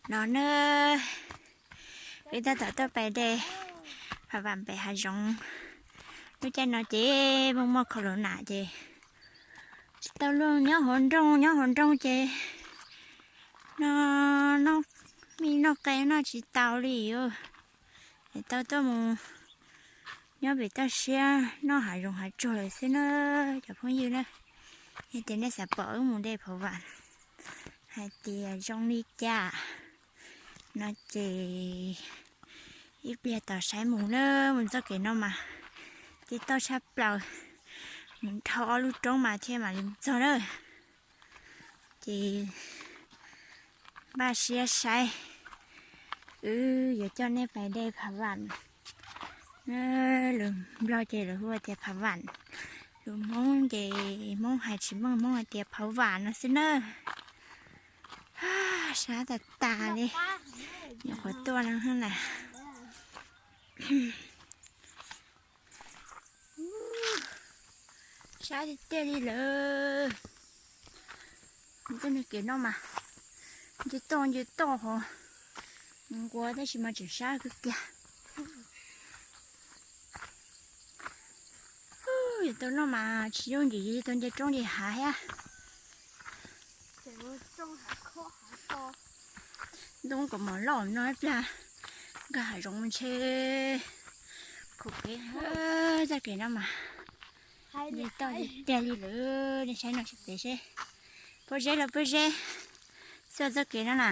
No na, wb tab tom tuaj pais de phav vam pem hav zoov. Lub caij no ces muaj muaj khaus lus nam ces tsis tau luaj nyob hauv nroog, nyob hauv nroog ces no noj mij noj qe noj tsis tau li os. Es tau tuaj mus nyob pem toj siab noj hav zoov hav tsuag lawm xwb na cov phooj ywg na. Yog tias nej xav pom wb mus de phav vam hais tias zoo li cas no ces ib pliag tos saib mus na. Mus txoj kev no mas tib toj tshaj plaws, mus dhau ob lub roob mas thiaj mam li txog na. Ces npaj siab saib, wb yuav coj nej pais de phav vam. Lus Nplog ces lawv hu tias phav vam, lus Hmoob ces Hmoob hais tsis meej, Hmoob hais tias phav vam no xwb na. Sab tas tas li, nyuam qhuav tuaj no na. Sab tiag tiag li lawm. Txoj kev no mas nce toj nce toj hov nquas tab sis mas tseem sab kawg kiag. Yus tau noj mas tsis yooj yim tau nce roob nce hav thiab. Ntoo kaus mom loj no ib pliag nkag hav zoov ntshe khaum peb. Txoj kev no mas nce toj tiag tiag li lawm, nej saib no tsis pem seb pob zeb los pob zeb xwb txoj kev no na.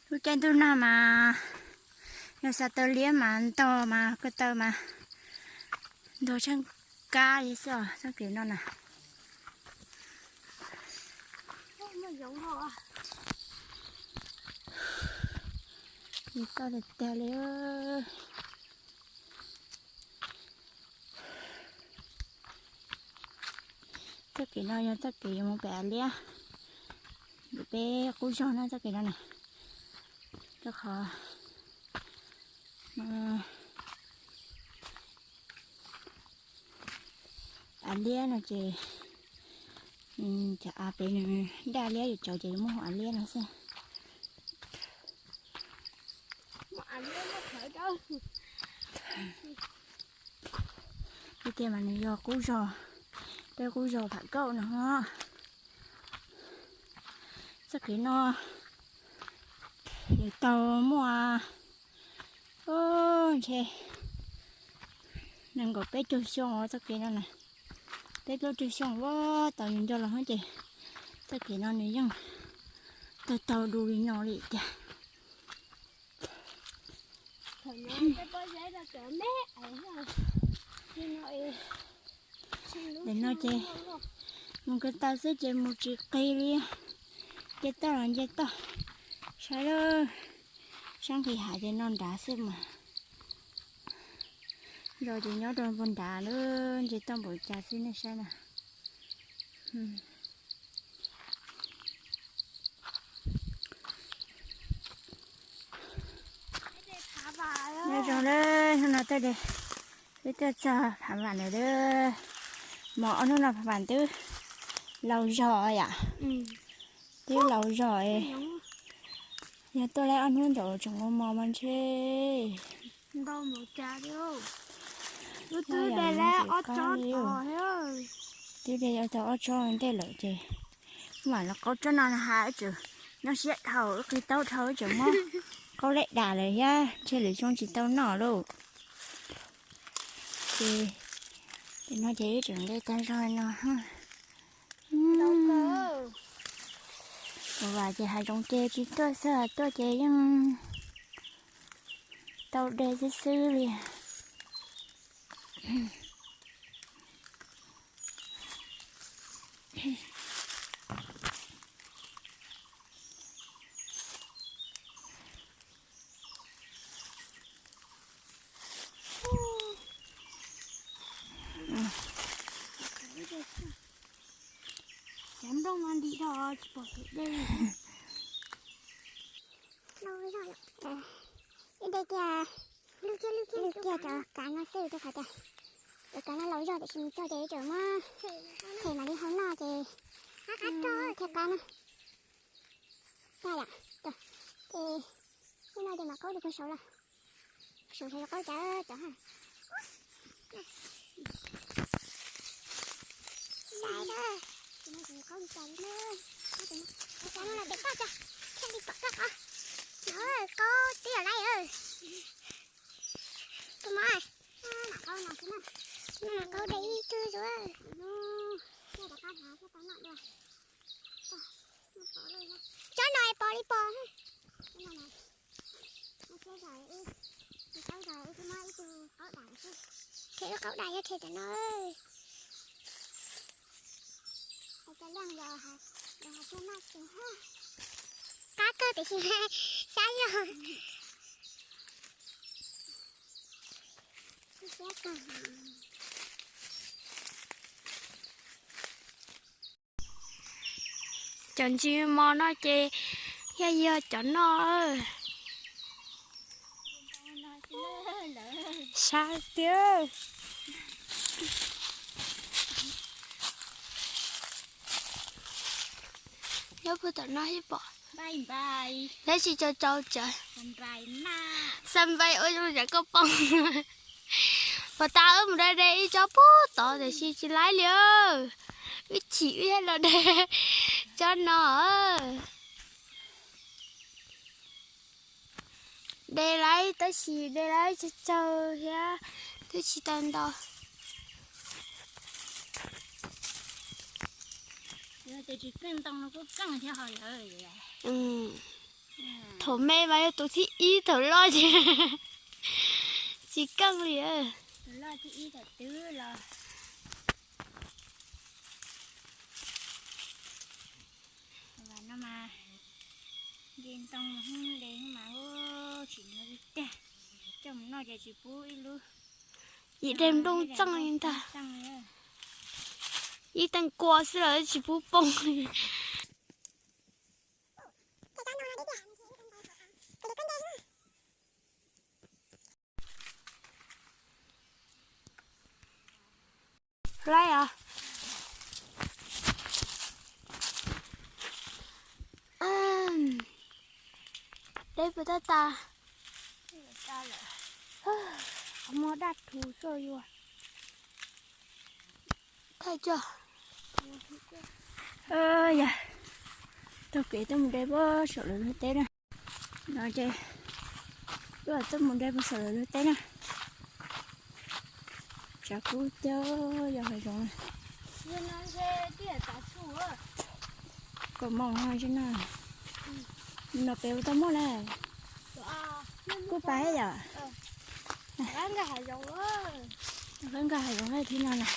Lub caij ntuj nag mas yog xa tau liab mas ntog mas ko taw mas ntog tsheej kab li xwb os txoj kev no na. Nce toj tiag tiag li. Txoj kev no yog txoj kev yuav mus pem av liab, peb qub zog na txoj kev no na. Rau qhov av liab no ces cov av pem nws daj liab yus tsaus ces yuav muab hu av liab no xwb. Ib tiag mas nws yog qub zog, peb qub zog tham kauj no. Txoj kev no yuav tau muaj ntshe nees nkaum peb caug xyoo txoj kev no na. Peb plaub caug xyoo ua tau yus nco los ces txoj kev no nws yeej tau tau du li no li tiag. Nim no ces mus ko taw xwb ces mus tsis qis li. Nce toj los nce toj, saib lawm, sab nqis hav ces no nrad xwb mas. Zos ces nyob rau npoo nrad lawm, nce toj npaum cas xwb nej saib na. Nyob zoo lawm, hnub no tuaj de, twb tuaj txog phav vam lawm lawm. Mos ob hnub no phav vam twb laus zog yom, twb laus zog. Yog tuaj laib ob hnub ntawd tseem ua mos mas ntshe twb de tau ob tsob ntej lawm ces mam los qaub tsob no na has, wb tseem nyob siab dhau, wb qis taub dhau, wb tseem muab qaub leb das lawm thiab, ntshe lwm xyoo tsis tau noj lauj. Ces, ces no ces wb tseem de tag zog no. Phav vam ces hav zoov ces tsis tuaj, xwb tuaj ces yeej tau de xwb xwb li. Cov nplooj no ntim dhau tsis pom kev dej. Ib de kiag, lwj kiag, lwj kiag cov kav no xwb, rau qhov tias cov kav no laus zog tiam sis mus txog ces tseem muab txhem mam li hau noj ces qab rau thiaj qab na. Tag yom, tag. Qaub rau puag saud lawm. Saud saud qaub cas cov ha. Sai da. Qaub cas na. Qaub no pem toj tso. Thiaj li pom koj qaub. No qaub twb yog laib. Tus mov. No qaub de ib tug zuag. Tsob no es pom li pom. Khe lub qaub dais yog khe cov no. Qab kawg tiam sis xyab zog. Cov ntsis mos no ces yog yog cov no. Sab tiag. Nyob puag tom no ib pom. Tab sis tsaus tsaus tsawv. Xa npai ua zoo tsam koj poob. Puas tas wb mus de de ib tsob puag tod tiam sis tsis laib li. Wb chim wb thiaj los de tsob no. De laib tab sis de laib tsawg tsawg thiab twb tsis tau ntau. Thaum me mas yog tus thib ib, thaum loj ces tsis keej li. Nce ntoo de mas tsis nyob li tiag, coj mus noj ces tsis pub ib lub. Yim daim nplooj txeej li ntag. Ib teej kua xwb los tsis pub poob. Laib os. Deb puas tab tas? Qhov muag daj rhuv xwb yuav. Thaij tso. Yog taug kev tuaj mus de puag saum lawv lub teb na. No ces wb tuaj mus de puag saum lawv lub teb na. Tshav kub tiag, yog hav zoov. Kaum moos no tsis no. No pem ua tau muaj na. Kub pab yom. Nkag hav zoov na thib no na.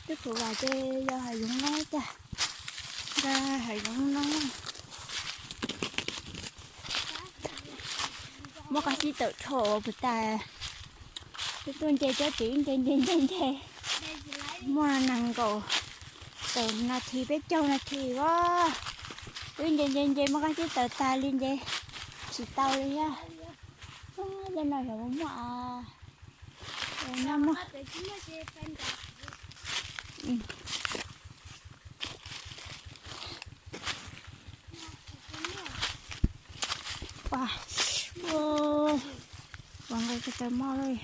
Twb kuv vam ces yog hav zoov no cas, nkag hav zoov no. Muaj qab xib tawm dhau puas tas. Twb tuaj nce tsob tid nce nce nce nce, muaj nees nkaum tawm nas this peb caug nas this as. Twb nce nce nce muaj qab xib tawm tas li nce tsis tau li thiab. Tej no yog muaj no muaj. Ua, ua nqaij ko taw moj li.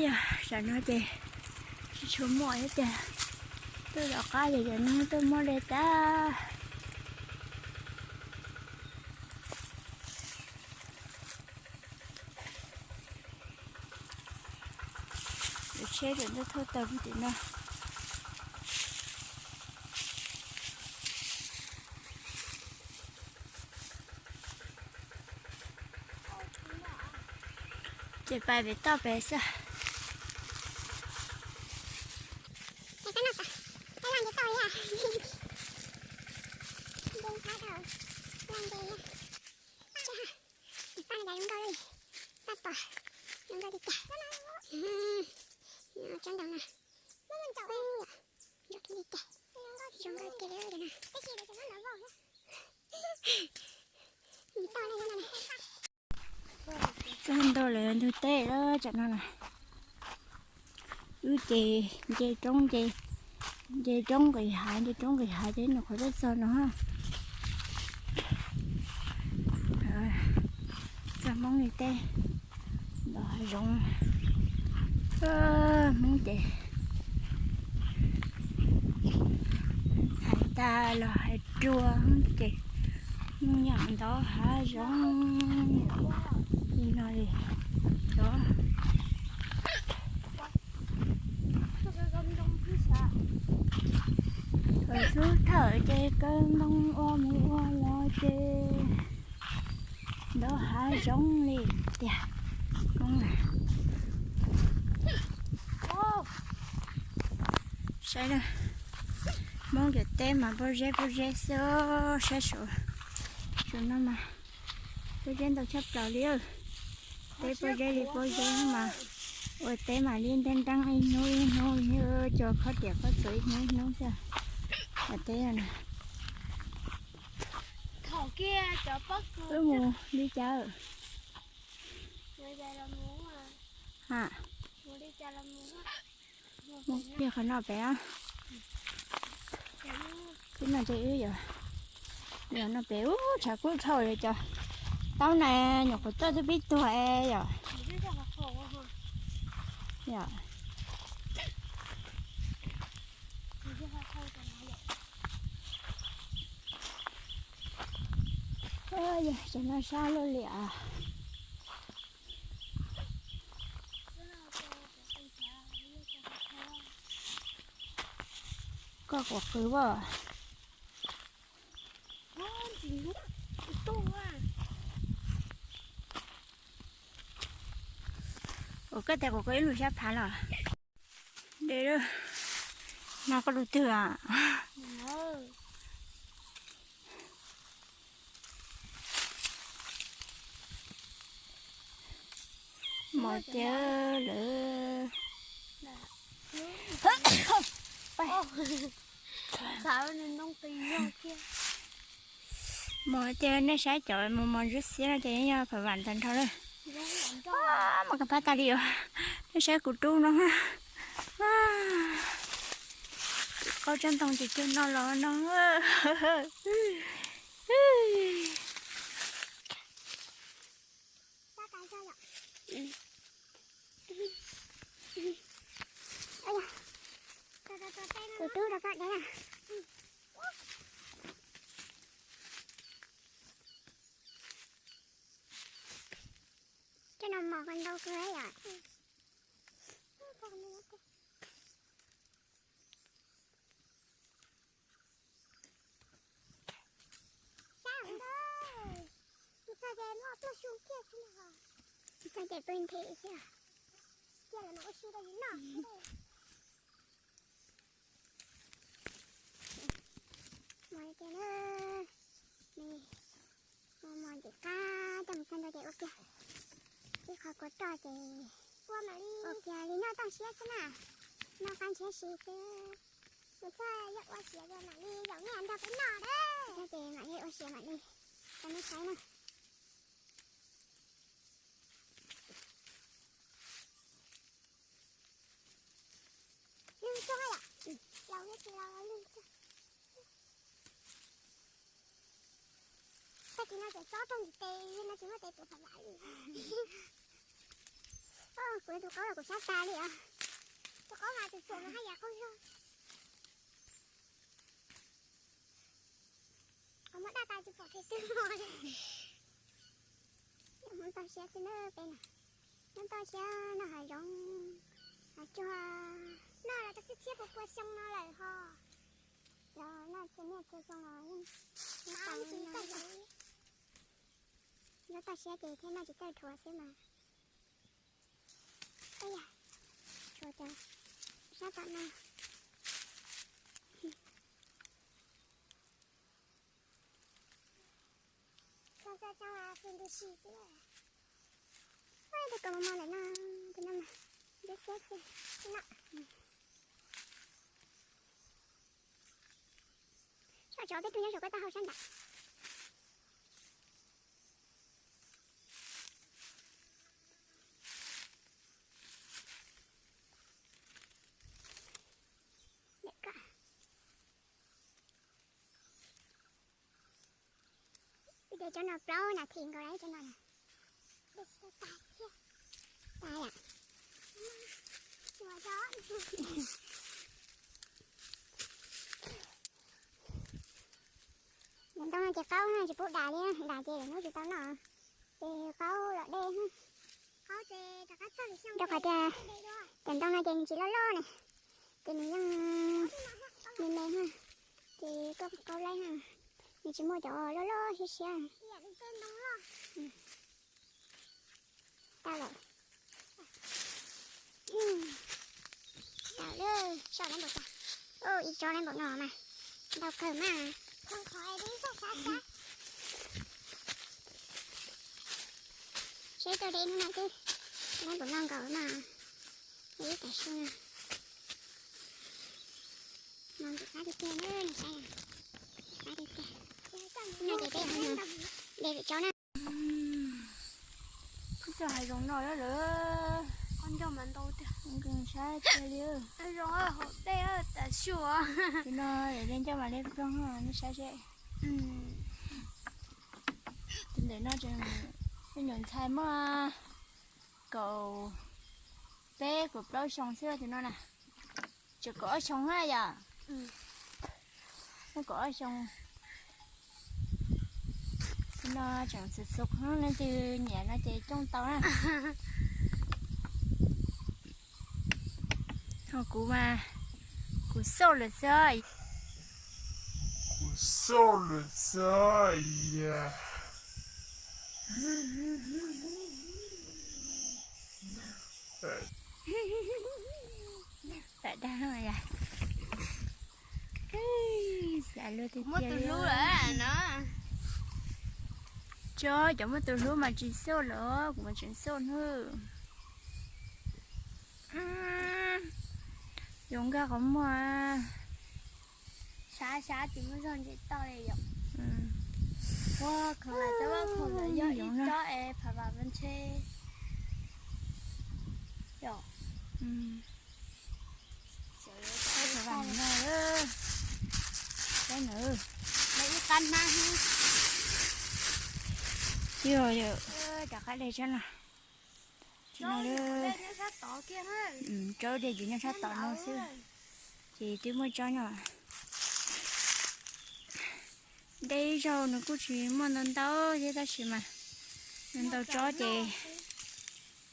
Yog tam no ces tsis tshua muaj thiab tiag. Twb rov qab ces tam no twb muaj li tag. Lawv tsheb tseem tuaj thauj taws puag tim no. Ces pais pem toj pem xwb. Paj no zoo nkauj li, paj pom zoo nkauj li cas. Tsob ntoo no zoo nkauj li cas, zoo nkauj tiag li no. Txog ntua Lawv ntug teb lawm tsam no na. Wb ces nce roob, nce, nce roob nqis hav, nce roob nqis hav ces nyuam qhuav tuaj txog no. Txog Hmoob li teb, ntawm hav zoov, Hmoob ces hais tas los hais rua ces Hmoob yam ntawd hav zoov li no li. Thaum xub thawm ces kaw ntoo ua mus ua los ces ntawd hav zoov li tiag. Hmoob na, saib na, Hmoob cov teb mas pob zeb pob zeb xwb, saib saum, saum no mas pob zeb ntau tshaj plaws li. Teb pob zeb li pob zeb mas ua teb mas li nteeb nreeb ib hnub ib hnub, cov khob riam khob txhuv ib hnub ib hnub xwb. Cov teb no na. Wb mus li cas? Ha, mus kiag qhov no pem. Wb no ces wb yuav, yuav no pem ub, tshav kub dhau li cov taub na, nyuam qhuav tuaj twb pib tuag es yom. Yom. Yog tseem no sab luaj li as. Koj quav qws as. Ua koj tias kuv koj ib lub sab phav los. De lawm, no koj lub twg a? Mos tiag lawm. Mos tiag, nej saib cov mus mos ntsuab xiab no ces yog phav vam tag nrho lawm. Mos kas pab tas li os. Nej saib kuv rub no. Qaub tsob ntoo ces cuag no los no. Kuv rub rau koj de na. Cov no mos koj ntau kawg yom. Tsis txog ces muaj pluaj xyu kiag xwb na. Tsis txog ces pw nthi xwb. Cia lawv mam ua si rau yus noj. Mos tiag na, nws mos mos ntim qab coj mus txog ntua ces ua kiag ib qho kua roj ces ua kiag li noj toj siab xwb na, noj qab ntshiab si xwb. Nws txawj yog ua siav yog mam li yaum nyiaj nrog peb noj na. Txog ces mam li ua siav mam li rau nej saib na. Lwj tsuag yom, laus no tsis laus lwj tsuag. Tag kis no tseem tsob toog tes no tsis muaj tes tuav phav vam li. Kuv tus qaub los kuv sab tas li os. Tus qaub mas tus tsuam mas haj yam qaub zog. Qhov muab daj tas tsis pom kev twg mos li. Hmoob toj siab xwb na peb na. Hmoob toj siab noj hav zoov, hav tsuag, noj los tau txhiab txhiab pua pua xyoo no lawm ho. Los noj txhua niaj txhua xyoo los yeej tau li no. Nyob toj siab ces thiaj noj tsis txawj dhuav xwb mas. Ua yam, tshuav cov sab tom no. Txog txog txog pw nti si xwb. Tus kom mos mos lawm no, tus no mas ntiab xiab xwb no. Saum tsov peb tug nyob saum koj tau hau sab nram. Cov no plaub nas this nkaus lawm cov no. Ntoo no ces qaub tsis pub dam li, dam ces lwm hnub tsis tau noj. Ces qaub los dej. Rau qhov tias cov ntoo no ces nws tsis loj loj ne, ces nws yeej me me, ces koj qaub laib, nws tsis muaj cov loj loj siab siab. Tau lawm. Tau lawm, soj lawm npaum cas. Ib tsob lawm npaum no mas ntau kawg mas. Seb tau de hnub no twb lawm npaum no nkaus mas. Ib tam sim no, no ntxim qab tiag tiag na, nej saib, qab tiag tiag. No ces peb de lwm tsob na. Txoj hav zoov no lawm, qhov ncauj mas ntau tiag. Saib tiag li, zoo hauv dej tas suas. Tus no de ncauj mas liab ploog, nej saib seb. Tus ntawm no tseem, tus nyuam ntxhais muaj kaum peb kaum plaub xyoo xwb tus no na. Tseem kaum ob xyoo na yom. Muaj kaum ob xyoo. Tus no tseem xub xub, leej twg nyiam no ces coj tau na. Ho kuv mas, kuv xauj lawm xwb. Kuv xauj lawm xwb. Tam dag yom. Xav luag tiag tiag li. Tsob cov muaj tus hlub mas tsis xauj lawm, kuv mas tseem xauj na. Yuav nkag qhov muag. Sab sab tsis muaj zog ntses toj li yom. Ua kho las cov loj kho lawm yog ib tsob es phav vam ntshe yom. Ib qab hnab. Yog, rov qab de tsob no. Tsob dej ces nyob sab tod no xwb. Ces twb muaj tsob nyob. De ib zaug nws kuj tsis muaj ntau ntau thiab tab sis mas nws ntau tsob ces,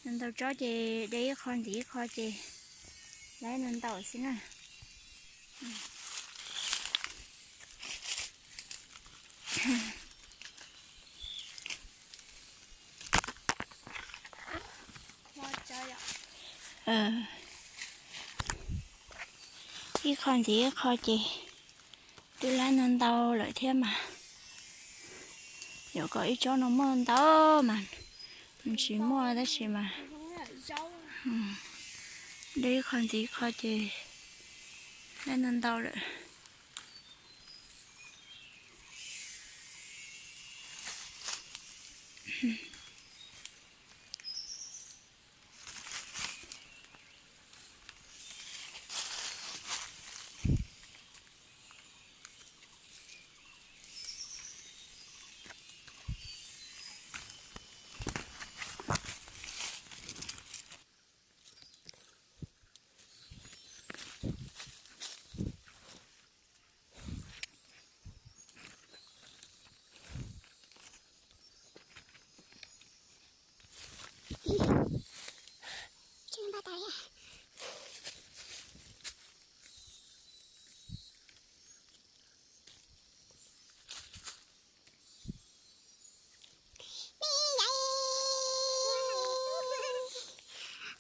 nws ntau tsob ces de ib qho ntxiv ib qho ces lawv ntau ntau xwb na. Ib qho ntxiv ib qho ces twb lawv ntau ntau lawm thiab mas. Yuav kom ib tsob no muaj ntau mas nws tsis muaj tab sis mas de ib qho ntxiv ib qho ces lawv ntau ntau lawm.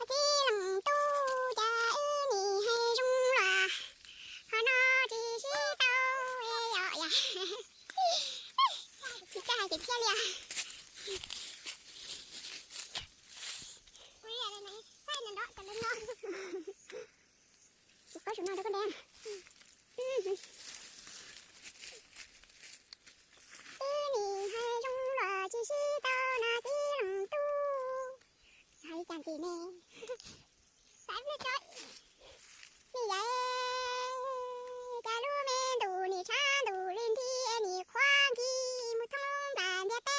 Tij laug tub, cas wb nim hais zoo los ho no tsis sib tau yom. Tsis txawj hais tias thiaj li os. Tus qaib saum no rau koj de. Wb nim hais zoo los tsis sib tau no tij laug tub, hais cas ntxim ne. Xav pliag tso. Nim yam, cas lub me ntuj nim tshav ntuj li nthi, nim qhuav nkig mus thoob nplaim ntiaj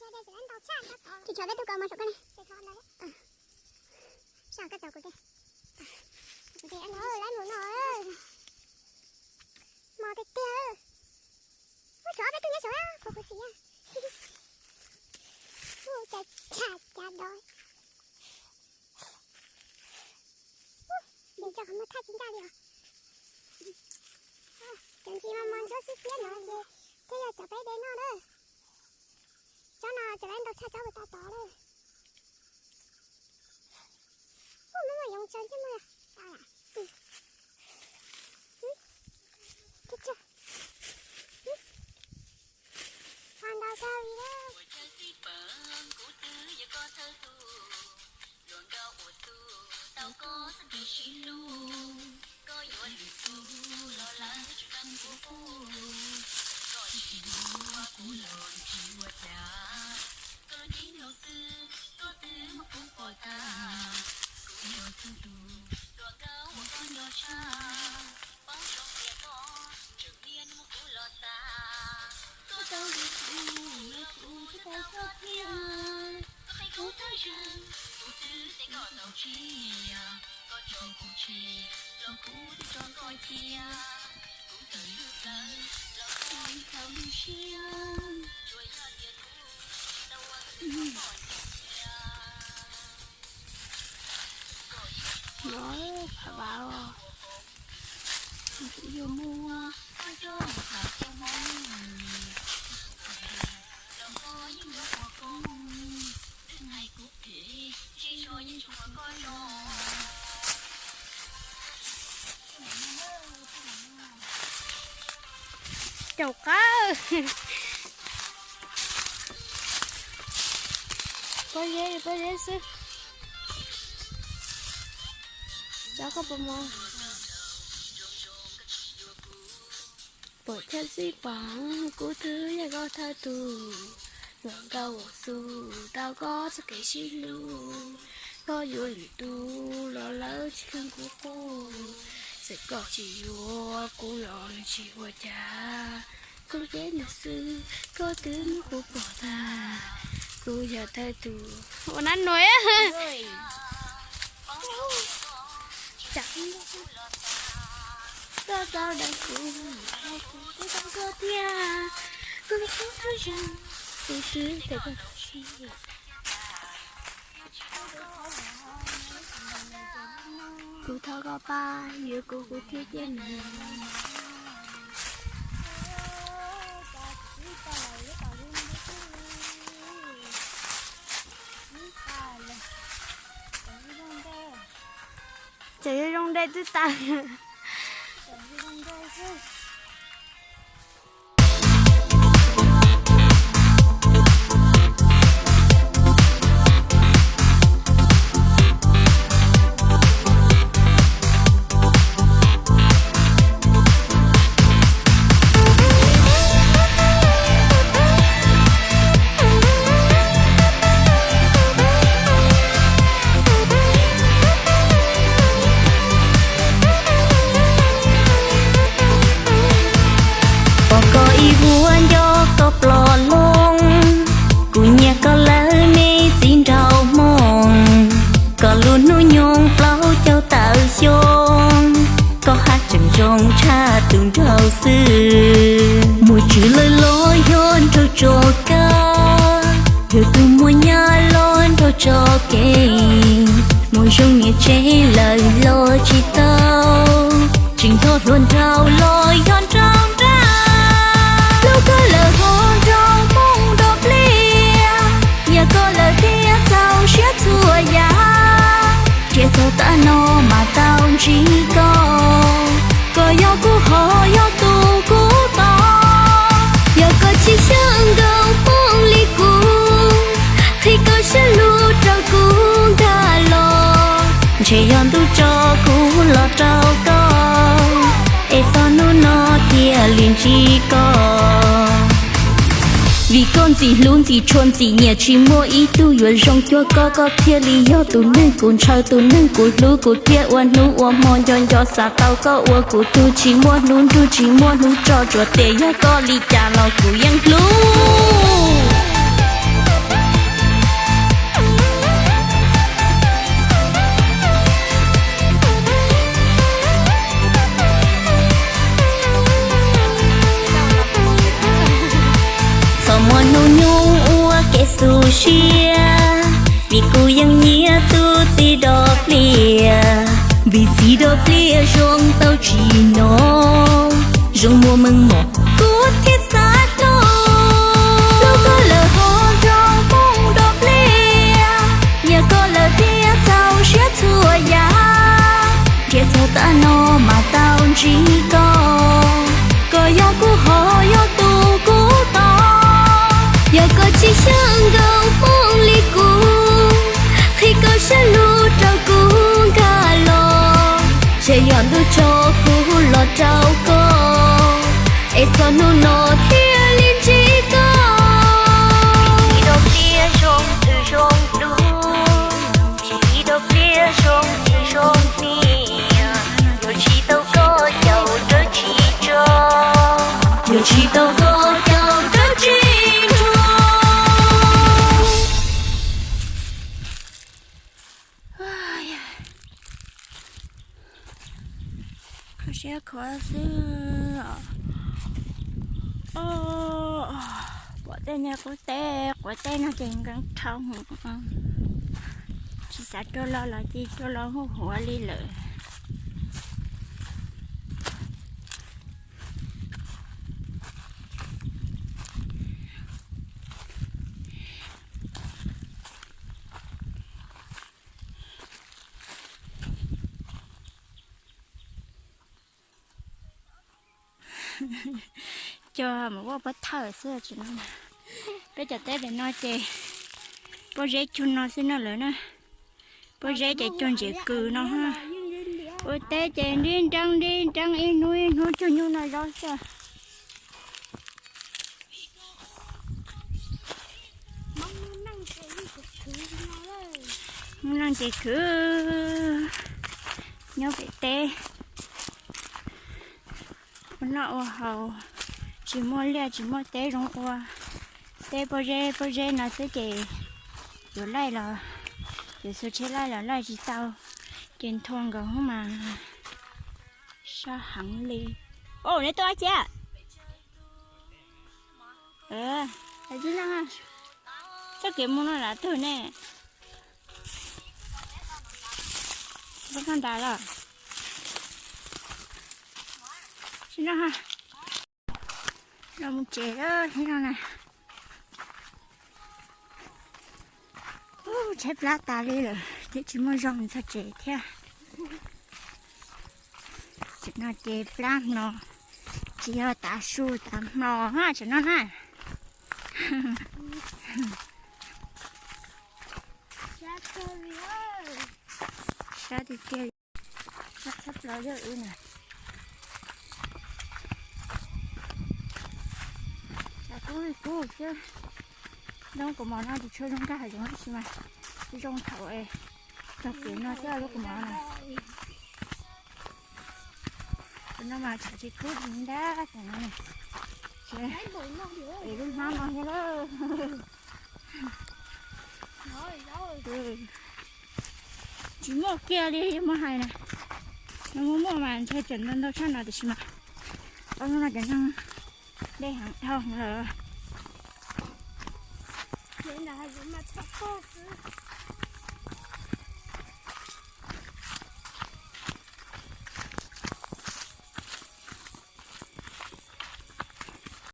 Tsis tshuav peb tug kaus mos saum koj ne. Sab koj cov kuv de. Lab mus no. Mos tiag tiag. Muab tshuav peb tug nyob saum, khuv khuv xim. Muaj cas cas cas do. Nws cov qhov muag thaj tsis ncaj li os. Cov ntsis mos mos ntsuab xiab xiab no ces thiaj yog cov peb de noj na. Tsob no cov lab ntau tshaj tsob uas tas tod lawm. Ub, muaj yoov tsaws thiab muaj. Ho ntau kawg li. Caum qab. Pob zeb, pob zeb xwb. Cov koj puas mos? Puas chawj xij pom kuv twb yog koj thawj tug, luag nkauj uas xub tau koj txoj kev sib hlub. Koj yuav lwm tus los lawv tsis kheev kuv quj, txawm koj tsis yuav kuv los tsis ua cas. Koj peb nws xwb, koj twb muab kuv pom tag, kuv yog thawj tug. Ua nab nua. Koj tau dag kuv, kuv tau koj thiab, kuv tau koj zeeg, kuv twb tau koj tib si. Kuv thov koj pab yuav kuv, kuv thiaj ciaj nws. Tseem yuav zoo ntev twb tas. Pom koj ib vuag nco koj ploj loo, kuv nyiam koj lawm me txiv nraug Hmoob. Koj lub hnub nyoog plaub caug tawm xyoo, koj haj tseem zoo tshaj tus nraug xwb. Muaj tswv lawm los yog nraug tso kab, yog tus muaj nyab los nraug tso kev. Muaj zoo niam tsev lawm los tsis tau, tseem nrog hluas nraug los yog nraug nrab. Hlub koj lawm ho nraug Hmoob nrog pliag, nyiam koj lawm thiaj txaus siab txhua yam. Tsiaj txog tav no mas tau ntsib koj, koj yog kuv hos yog tus kuv tos. Yog koj tsis xyaum nkaus poob li kuv, qhib koj siab lug rau kuv nkag los, ntshe yog ntuj tso kuv los rau koj, es txog hnub no thiaj li ntsib koj. Vim koj ntxim hlub ntxim tshua ntxim nyiam, tsis muaj ib tug yuav zoo cuag koj, koj thiaj li yog tus neeg kuv ntshaw, tus neeg kuv hlub, kuv thiaj ua hnub ua hmo nco nco xav tau koj ua kuv tug, tsis muaj hnub nrug tsis muaj hnub tso, tsuas tias yog koj li cas los kuv yeej hlub. Tu siab, vim kuv yeej nyiam tus txiv dog pliaj. Vim txiv dog pliaj zoo tau tsis no, zoo muaj meej mom kuv thiaj xav hlub. Hlub koj lawm ho zoo Hmoob dog pliaj, nyiam koj lawm thiaj txaus siab txhua yam. Nrhiav txog tav no mas tau ntsib koj, koj yog kuv hom yog tus kuv tos. Yog koj tsis xyaw nkaus Hmoob li kuv, qhib koj siab lug rau kuv nkag los, ces yog ntuj tso kuv los rau koj, es txog hnub no thiaj li ntsib koj. Ib dog pliaj zoo twb zoo dub, ib dog pliaj zoo twb zoo hniav, yuav tsis tau koj caum rawv tsis tso, yuav tsis tau koj caum rawv tsis ntsuag. Khuv siab khuav xwb. Pom tej niag qub teb quav teb no ces nkees dhau, tsis xav rau los los cia rau los huv huav li lawm. Cog mus ua pob thawj xwb tsis no. Peb cov teb pem no ces pob zeb cug no xwb no lawm na. Pob zeb ces cog ntses kws no ha. Ua teb ces nrib nreeb nrib nreeb ib hnub ib hnub cug nyuj noj zaub xwb. Hmoob neej ces khwv nyob pem teb, ua noj ua haus, tsis muaj liaj tsis muaj teb zoo ua. Teb pob zeb pob zeb no xwb ces yuav laij los, yuav xuas tsheb laij los laij tsis tau, ces nthua nkaus hub mas sab heev li. Neb tuaj ua cas? Tib no, txoj kev mus no lav twg ne? Npaj ntas los. Tib no, los mus tsev lawm tib no na. Tshaib plab tas li lawm thiab tsis muaj zog mus txog tsev thiab. Tam no ces plab hno, tsis yog tav su tav hmo na tam no na. Sab tiag tiag li, sab tshaj plaws yog wb na. Tshav kub li kub xwb. Lub kaus mom no tsis tshua zoo nkag hav zoov tab sis mas zoo thaum txog kev no xwb lub kaus mom no. Tus no mas tshav tsis kub li ntag, es lub hnab no thiab lawm. Tsis muaj kiag li yuav muab hais na. Yog muaj muaj mas ntshe tseem ntau ntau tshaj no tiam sis mas ob hnub no ces neeg dej heev dhau heev lawm.